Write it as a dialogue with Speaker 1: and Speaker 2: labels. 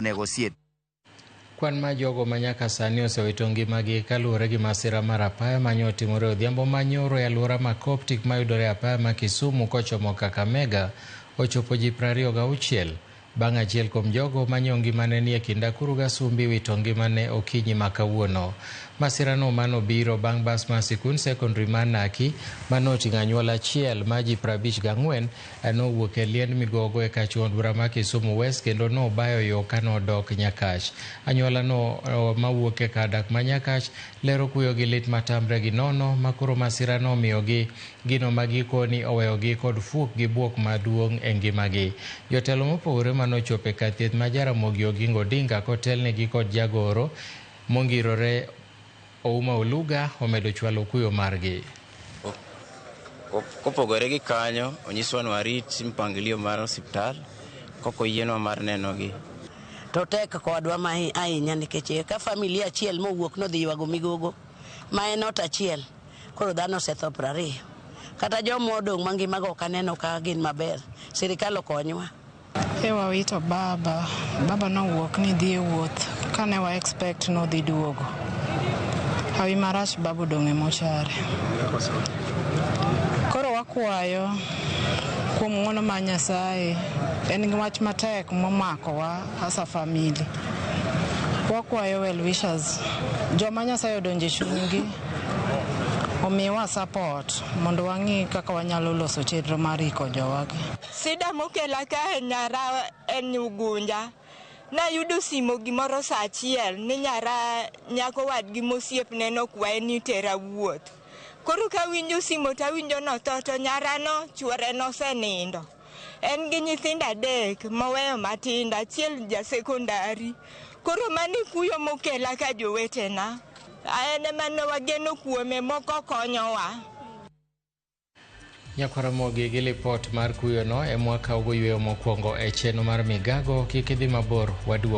Speaker 1: Negotiate.
Speaker 2: Kwan mar jogo ma nyaka sani osewito ngimagi kaluwore gi masira mar apaya mane otimore odhiambo manyoro e alwora ma Coptic mayudore e apaya ma Kisumu kochomo Kakamega ochopo ji 26 bang' achiel kuom jogo manyo ngimane ni e kind Akuru gi Asumbi wito ngimane okinyi ma kawuono. Masirano manobiro bang' bas mar sikund sekondari mar Naki manoting'o anyuola achiel mar ji 54 nowuok e liend Migogo e kach od bura ma Kisumu West kendo nobayo yo kanodok Nyakach. Anyuola no mawuok e kar dak ma Nyakach lero kuyo gi lit matamre gi nono makoro masira no omiyogi gino ma gikoni oweyogi kod fuok gi buok maduong' e ngimagi. Jotelo mopogore manochopo e kar thieth ma Jaramogi Oginga Odinga kotelnegi kod jagoro mongirore Ouma Oluga omedo chwalo kuyo margi.
Speaker 3: Kopogore gi kanyo, onyiswa ni warit mpangilio mar osiptal kok oyienwa mar nenogi.
Speaker 4: To tek kodwa ma ahinya nikech ka familia achiel mowuok nodhi ywago Migogo ma en ot achiel, koro dhano osetho 20. Kata joma odong' mangimago ok aneno ka gin maber. Sirikal okonywa.
Speaker 5: E wawito baba, baba nowuok ni dhi e wuoth kane wa expect nodhi duogo. Hawi marach baba odong' e mochari. Koro wakwayo kuom ng'uono mar Nyasaye, en gi wach matek momakowa as a family. Wakwayo well wishers, joma Nyasaye odonjo e chunygi omiwa support mondo wang'i kaka wanyalo loso chenro mar iko jowagi.
Speaker 6: Sida mokela kae nyara en Ugunja. Nayudo simo gimoro saa achiel ni nyara nyako wadgi mosiepne nokwaye ni tera wuoth. Koro kawinjo simo tawinjo notho to nyarano chuore nosenindo. En gi nyithindo adek moweyo matindo, achiel ja sekondari. Koro mano kuyo mokela ka jowetena. En ema ne wageno kuome moko konyowa.
Speaker 2: Nyakwaramogi gi lipot mar kuyono e mwaka ogo yweyo mokwongo e chenro mar Migago. Kik idhi mabor waduogo.